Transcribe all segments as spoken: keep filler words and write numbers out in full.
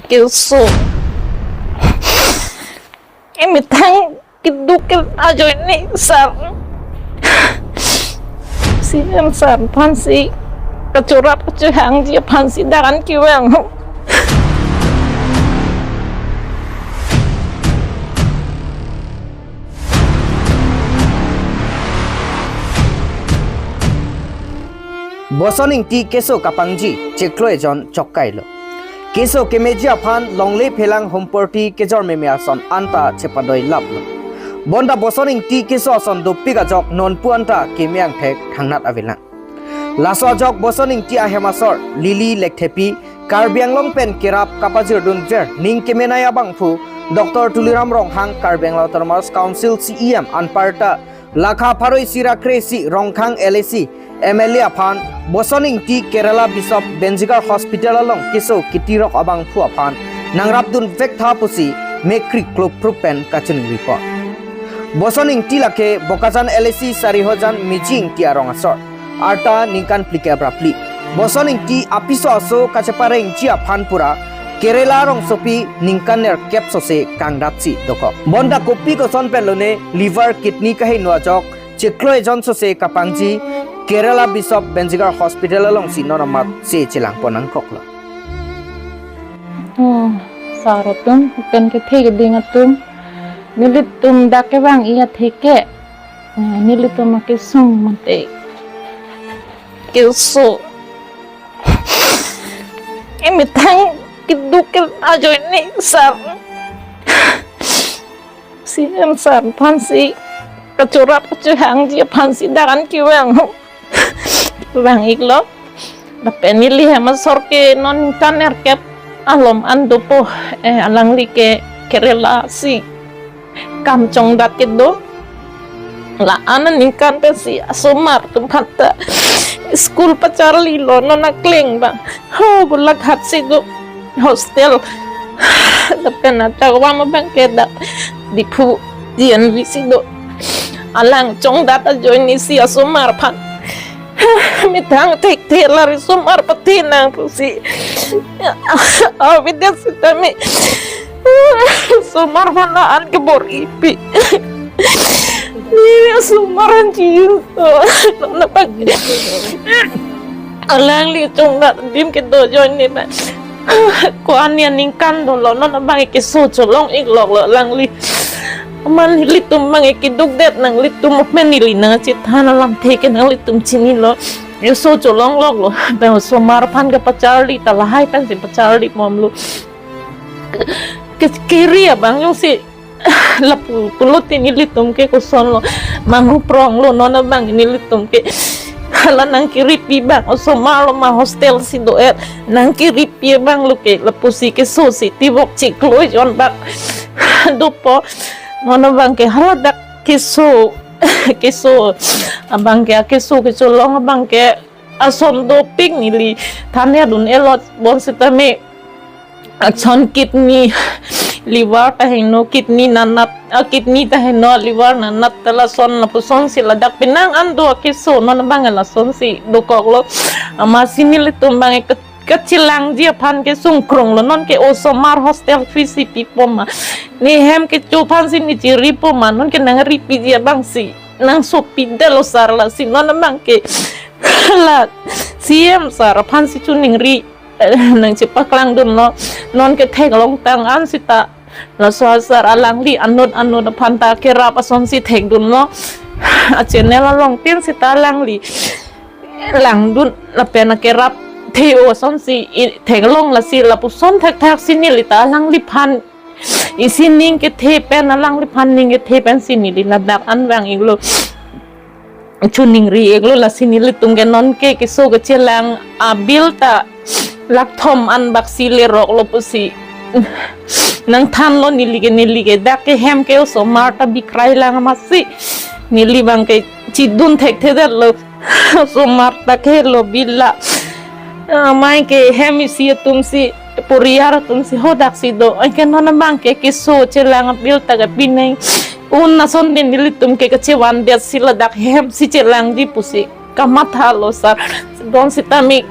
Keso. Emethang keduk ke ajoine sir. C M sir aphansi kachorap kachehangji aphansi dak an kevang. Boson Ingti keso kapangji chiklo ejon chokkailo. Keso kemeji aphan longle phelang homporti kejor meme ason anta chepadoi laplo. Bonta Boson Ingti keso ason dopik ajok nonpu anta keme angthek thangnat avelang. Laso ajok Boson Ingti ahem asor Lily Lekthepi Karbi Anglong pen kerap kapajirdunver ning kemenei abangphu Doctor Tuliram Ronghang, Karbi Anglong Autonomous Council C E M, anparta lakha pharo isi ra kre-isi Ronghang L A C M L A aphan Boson Ingti Kerala Bishop Benjigar Hospital along keso kitirok abangphu aphan nangrapdunvek tha pusi mekri kloprup pen kachiningri pon. Boson Ingti lake Bokajan L A C Sarihojan Meji Ingti arong asor. Arta ningkan phlikep ra phli. Boson Ingti apiso aso kacheparengji aphan pura Kerala rongsopi ningkan nerkep sose kangdatsi dokok. Bonta kopi koson pen lone liver kidney kaheno ajok chiklo ejon sose kapangji Kerala Bishop Benjigar Hospital alongsi non amatsi chelang pon nangkoklo. Oh, sir atum, pen kethe keding atum, nelitum dak kevang-i athe ke, eh, nelitum akesung mate. Keso. Emethang keduk ke ajoine sir. C M sir aphansi kachorap kachehangji aphansi dak an kevang. Vang-iklo. Lapen neli hem asor ke non ningkan nerkep alom an dopo, eh, alangli ke Kerala si kam chongdat kedo. La-an aningkan pensi asomar atum aphanta school pacharlilo, non akleng abang ho Golaghat si do hostel. Lapen ajakvam abang ke dak Diphu G N V si do. Alang chongdat ajoine si asomar aphan methang thekthe la risomar pathenang pusi avedet sitame asomar aphan la-an kebor-ipi. Ni asomar anji. Nona bang alangli chongdat adim kedo ajoine na. Ko-an aningkan dolo, nona bang keso cholong-ikloklo alangli. Amat nelitum bang kedukdet, nanglitum amen neli nangchethan alamthe ke nanglitum chinilo. Keso cholongloklo. Bang asomar aphan kepacharli ta lahai pensi pacharli bomlo. Ke, kiri abang jongsi lapu pulote nelitum ke kosonlo, manghu pronglo, nona bang nelitum ke hala nangkiripi bang, osomar lo ma hostel si do-et, nangkiripi abanglo ke lapusi keso si tibok chiklo ejon bak dopo, nona bang ke haladak keso, keso abang ke, keso kecholong abang ke ason dopik neli than-et un-elo, bonsitame ason kidney, liver ta heno, kidney nanat, ah, kidney ta heno, liver nanat ta lason lapuson si ladak penang an do akeso, nona bang lason si dokoklo. Amatsi nelitum bang ke, kachelangji aphan kesung kronglo, non ke osomar hostel fee si pipo ma, ne hem kecho aphansi ne chiripo ma, non ke nangripiji abangsi nangsopidetlo sir, lasi nona bang ke la C M sir aphansi choningri, eh, nangchepaklangdunlo, non ke theklongtang an sita laso asar alangli anut anut aphanta kerap asonsi thekdunlo. A channel along tin sita alangli langdun lapen akerap the-o asonsi i theklong, lasi lapuson thakthak si neli ta alangliphan isi ning kethe pen, alangliphan ning kethe pensi neli ladak an vang-iklo, choningri-iklo, lasi nelitum ke non ke keso kechelang abill ta lakh thom an baksi leroklo pusi nangthanlo neli ke, neli ke dak ke hem ke osomar ta bikrai lang amatsi neli bang ke chidun thekthedetlo. Osomar ta kehelo bill la. Amei ke hem isi atumsi, poriyar atumsi hodaksi do. Anke nona bang ke keso chelang abill ta kapinang. Un ason din nelitum ke kachevandetsi ladak hemsi chelangji pusi kamathalo sir. Bonsitame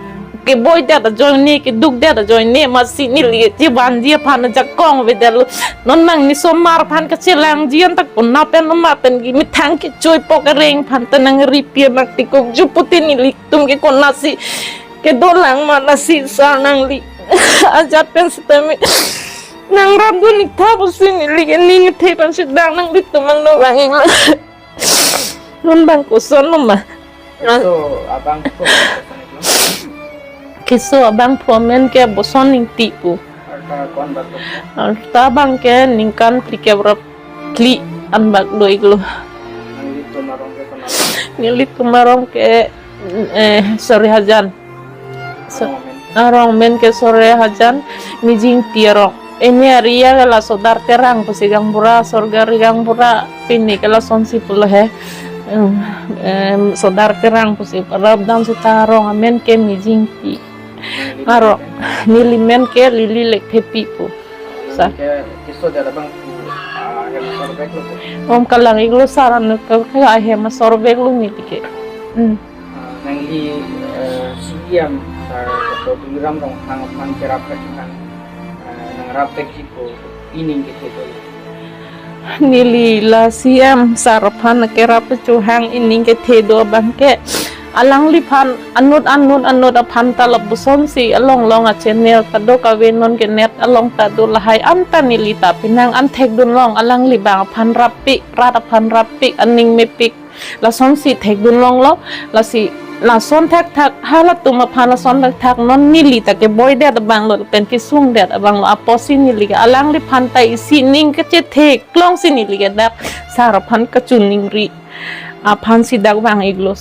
keboi det ajoine, keduk det ajoine, masi neli chevanji aphan ajakong avedetlo. Non nangli osomar aphan kachelangji an ta konat pen, osomar pen kemethang kechoi pok areng aphan ta nangripi nangtikuk ju pute nelitum ke konatsi kedolang ma, lasi sir nangli ajat pen sitame nangrapdun ik tha pusi neli ke ning kethe pen sitang nanglitum along vang-iklo. Non bang kosonlo ma? So, abang ko. Keso abangphu amen ke Boson Ingti pu. Arta ko-an bak do? Arta abang ke ningkan phlikep ra phli an bak do-iklo. Nanglitum arong ke ko-an? Nelitum arong ke, eh, Sore Hajan. So, arong amen? Arong amen ke Sore Hajan, Mijing Ingti arong. Eme area ke la Sodar Terang pusi gaonbura, Sorgari gaonbura, pini ke lasonsi pulo he. Em, em, Sodar Terang pusi rapdam seta arong amen ke Mijing Ingti. Arong, neli men ke Lily Lekthepi pu. Sa. Ke, keso det abangphu, ah, ahem asor bag lo ko? Om, kalang-iklo sir, anu ke, ke ahem asor bag lo neli ke. Hmm. Ah, nangli, eh, C E M sir Doctor Tuliram Ronghang aphan kerap kachohang, eh, nangrap vekji ko, ining kethe do? Neli la C E M sir aphan kerap kachohang ining kethe do abang ke, alangliphan anut anut anut aphan ta labusonsi along long a channel ta do kave, non ke net along ta do, lahai an ta neli ta penang an thekdun long, alangli bang aphan rappik, rat aphan rappik, aning mepik, lasonsi thekdun longlo. Lasi lason thakthak, halatum aphan lason thakthak, non neli ta keboi det abang lo, pen kesung det abang lo, apotsi neli ke alangliphan ta isi ning kachethe klongsi neli ke dak sir aphan kachiningri aphansi dak vang-iklo.